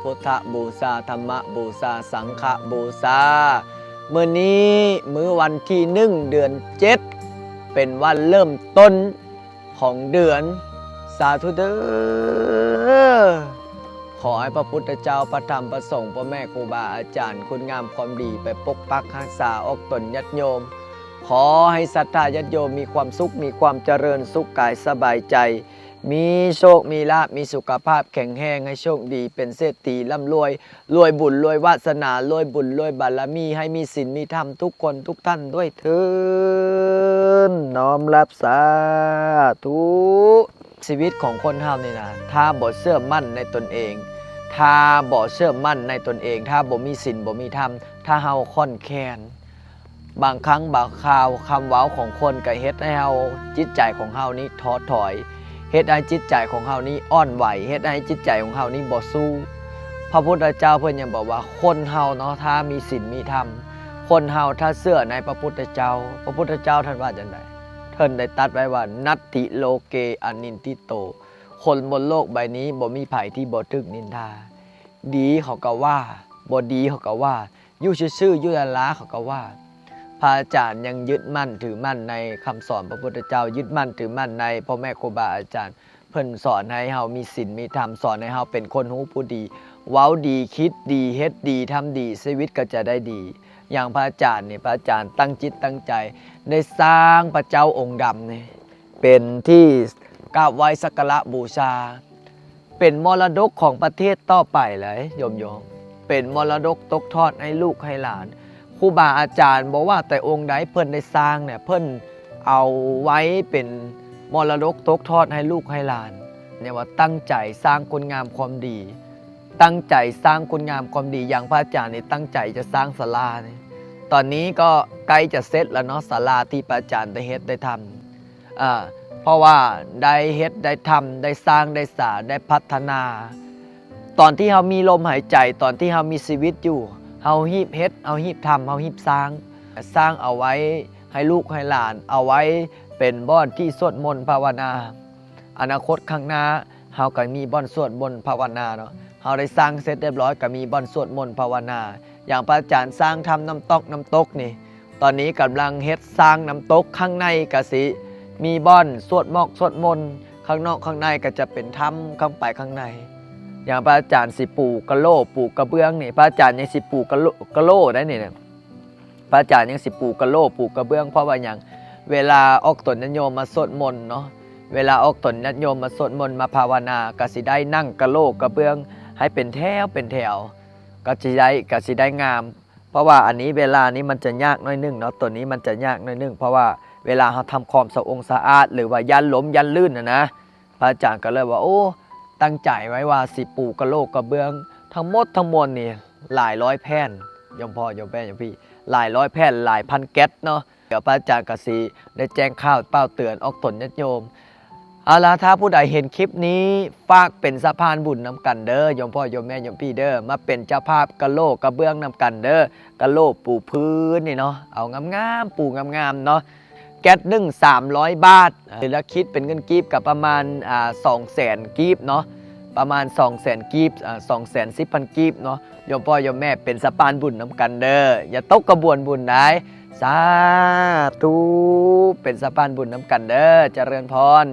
ພຸດທະບູຊາ, ທຳມະບູຊາ, ສັງຄະບູຊາ. ມື້ນີ້ມື້ວັນທີໜຶ່ງ ເດືອນເຈັດ ເປັນວັນເລີ່ມຕົ້ນຂອງເດືອນ. ສາທຸເດີ. ຂໍໃຫ້ພະພຸດທະເຈົ້າ, ພະທຳ, ພະສົງ, ພໍ່ແມ່ຄູບາອາຈານ, ຄຸນງາມຄວາມດີ ໄປປົກປັກຮັກສາອອກຕົນຍາດໂຍມ. ຂໍໃຫ້ສັດທາຍາດໂຍມມີຄວາມສຸກ, ມີຄວາມຈະເລີນສຸກກາຍສະບາຍໃຈ, ມີໂຊກມີລາບ, ມີສຸຂະພາບແຂງແຮງ, ໃຫ້ໂຊກດີ, ເປັນເສດຖີ, ລ່ຳລວຍ, ລວຍບຸນ, ລວຍວາສະໜາ, ລວຍບຸນ, ລວຍບາລະມີ, ໃຫ້ມີສິນ, ມີທຳທຸກຄົນ, ທຸກທ່ານດ້ວຍເທີ້ນ. ນ້ອມຮັບສາທຸ. ຊີວິດຂອງຄົນເຮົານີ້ນະ ຖ້າບໍ່ເຊື່ອໝັ້ນໃນຕົນເອງ, ຖ້າບໍ່ເຊື່ອໝັ້ນໃນຕົນເອງ, ຖ້າບໍ່ມີສິນ, ບໍ່ມີທຳ, ຖ້າເຮົາຂ້ອນແຄ້ນ, ບາງຄັ້ງບາງຄາວ ຄຳເວົ້າຂອງຄົນກໍເຮັດໃຫ້ເຮົາ, ຈິດໃຈຂອງເຮົານີ້ທໍຖອຍ, ເຮັດໃຫ້ຈິດໃຈຂອງເຮົານີ້ອ່ອນໄຫວ, ເຮັດໃຫ້ຈິດໃຈຂອງເຮົານີ້ບໍ່ສູ້. ພະພຸດທະເຈົ້າເພິ່ນຍັງບອກວ່າ ຄົນເຮົາເນາະ ຖ້າມີສິນມີທຳ, ຄົນເຮົາຖ້າເຊື່ອໃນພະພຸດທະເຈົ້າ, ພະພຸດທະເຈົ້າທ່ານວ່າຈັ່ງໃດ? ເພິ່ນໄດ້ຕັດໄວ້ວ່າ ນັດຕິໂລເກອະນິນທິໂຕ, ຄົນບົນໂລກໃບນີ້ບໍ່ມີໃຜທີ່ບໍ່ຖືກນິນທາ. ດີເຂົາກໍວ່າ, ບໍ່ດີເຂົາກໍວ່າ, ຢູ່ຊື່ໆ ຢູ່ລ້າໆ ເຂົາກໍວ່າ. ພະອາຈານຍັງຍຶດໝັ້ນຖືໝັ້ນໃນຄຳສອນພະພຸດທະເຈົ້າ, ຍຶດໝັ້ນຖືໝັ້ນໃນພໍ່ແມ່ຄູບາອາຈານ. ເພິ່ນສອນໃຫ້ເຮົາມີສິນມີທຳ, ສອນໃຫ້ເຮົາເປັນຄົນຮູ້ຜູ້ດີ, ເວົ້າດີ, ຄິດດີ, ເຮັດດີ, ທຳດີ, ຊີວິດກໍຈະໄດ້ດີ. ຢ່າງພະອາຈານນີ້, ພະອາຈານຕັ້ງຈິດຕັ້ງໃຈ ໄດ້ສ້າງພະເຈົ້າອົງດຳນີ້ ເປັນທີ່ກາບໄຫວ້ສັກກາລະບູຊາ, ເປັນມໍລະດົກຂອງປະເທດຕໍ່ໄປເລີຍໂຍມໆ, ເປັນມໍລະດົກຕົກທອດໃຫ້ລູກໃຫ້ຫຼານ. ຄູບາອາຈານບໍ່ວ່າແຕ່ອົງໃດເພິ່ນໄດ້ສ້າງເນຍ, ເພິ່ນເອົາໄວ້ເປັນມໍລະດົກຕົກທອດໃຫ້ລູກໃຫ້ຫຼານ. ເນຍວ່າຕັ້ງໃຈສ້າງຄຸນງາມຄວາມດີ, ຕັ້ງໃຈສ້າງຄຸນງາມຄວາມດີ. ຢ່າງພະອາຈານນີ້ຕັ້ງໃຈຈະສ້າງສາລານີ້, ຕອນນີ້ກໍໃກ້ຈະເສັດແລ້ວເນາະ, ສາລາທີ່ພະອາຈານໄດ້ເຮັດໄດ້ທຳ. ເອີ ເພາະວ່າໄດ້ເຮັດໄດ້ທຳ ໄດ້ສ້າງໄດ້ສາ ໄດ້ພັດທະນາ. ຕອນທີ່ເຮົາມີລົມຫາຍໃຈ, ຕອນທີ່ເຮົາມີຊີວິດຢູ່, ເຮົາຮີບເຮັດ, ເຮົາຮີບທຳ, ເຮົາຮີບສ້າງ, ສ້າງເອົາໄວ້ໃຫ້ລູກໃຫ້ຫຼານ, ເອົາໄວ້ເປັນບ່ອນທີ່ສວດມົນພາວະນາ. ອະນາຄົດຂ້າງໜ້າ ເຮົາກໍມີບ່ອນສວດມົນພາວະນາເນາະ, ເຮົາໄດ້ສ້າງເສັດຮຽບຮ້ອຍ ກໍມີບ່ອນສວດມົນພາວະນາ. ຢ່າງພະອາຈານສ້າງຖ້ຳນ້ຳຕອກນ້ຳຕົກນີ້, ຕອນນີ້ກຳລັງເຮັດສ້າງນ້ຳຕົກ, ຂ້າງໃນກະຊິມີບ່ອນສວດໝອກສວດມົນ, ຂ້າງນອກຂ້າງໃນກໍຈະເປັນຖ້ຳເຂົ້າໄປຂ້າງໃນ. ຢ່າງພະອາຈານຊິປູກະໂຫຼ ປູກະເບື້ອງນີ້, ພະອາຈານຍັງຊິປູກະໂຫຼ ກະໂຫຼໄດ້ນີ້ນະ, ພະອາຈານຍັງຊິປູກະໂຫຼ ປູກະເບື້ອງ. ເພາະວ່າຫຍັງ? ເວລາອອກຕົນຍາດໂຍມມາສວດມົນເນາະ, ເວລາອອກຕົນຍາດໂຍມມາສວດມົນ ມາພາວະນາ ກະຊິໄດ້ນັ່ງກະໂຫຼກະເບື້ອງໃຫ້ເປັນແຖວເປັນແຖວ, ກໍຊິໄດ້ ກໍຊິໄດ້ງາມ. ເພາະວ່າອັນນີ້ເວລານີ້ມັນຈະຍາກໜ້ອຍໜຶ່ງເນາະ, ຕົວນີ້ມັນຈະຍາກໜ້ອຍໜຶ່ງ ເພາະວ່າເວລາເຮົາທຳຄວາມສະອົງສະອາດ ຫຼືວ່າຢ້ານລົມຢ້ານລື່ນນະນະ. ພະອາຈານກໍເລີຍວ່າ ໂອ້ ຕັ້ງໃຈໄວ້ວ່າຊິປູກະໂຫຼກະເບື້ອງ ທັງໝົດທັງມວນນີ້ຫຼາຍຮ້ອຍແຜ່ນ ໂຍມພໍ່ໂຍມແມ່ໂຍມພີ່, ຫຼາຍຮ້ອຍແຜ່ນ ຫຼາຍພັນແກັດເນາະ. ດຽວພະອາຈານກໍຊິໄດ້ແຈ້ງຂ່າວເປົ່າເຕືອນອອກຕົນຍາດໂຍມ. ເອົາລະ ຖ້າຜູ້ໃດເຫັນຄລິບນີ້ ຝາກເປັນສະພານບຸນນຳກັນເດີ ໂຍມພໍ່ໂຍມແມ່ໂຍມພີ່ເດີ, ມາເປັນເຈົ້າພາບກະໂຫຼກະເບື້ອງນຳກັນເດີ. ກະໂຫຼປູພື້ນນີ້ເນາະ, ເອົາງາມໆ ປູງາມໆເນາະ. ແກັດໜຶ່ງ ສາມຮ້ອຍບາດ, ຫຼືລະຄິດເປັນເງິນກີບກໍປະມານ ອ່າ ສອງແສນກີບເນາະ, ປະມານສອງແສນກີບ, ອ່າ ສອງແສນສິບພັນກີບເນາະ. ໂຍມພໍ່ໂຍມແມ່ເປັນສະພານບຸນນຳກັນເດີ, ຢ່າຕົກຂະບວນບຸນໃດ. ສາທຸ, ເປັນສະພານບຸນນຳກັນເດີ, ຈະເລີນພອນ.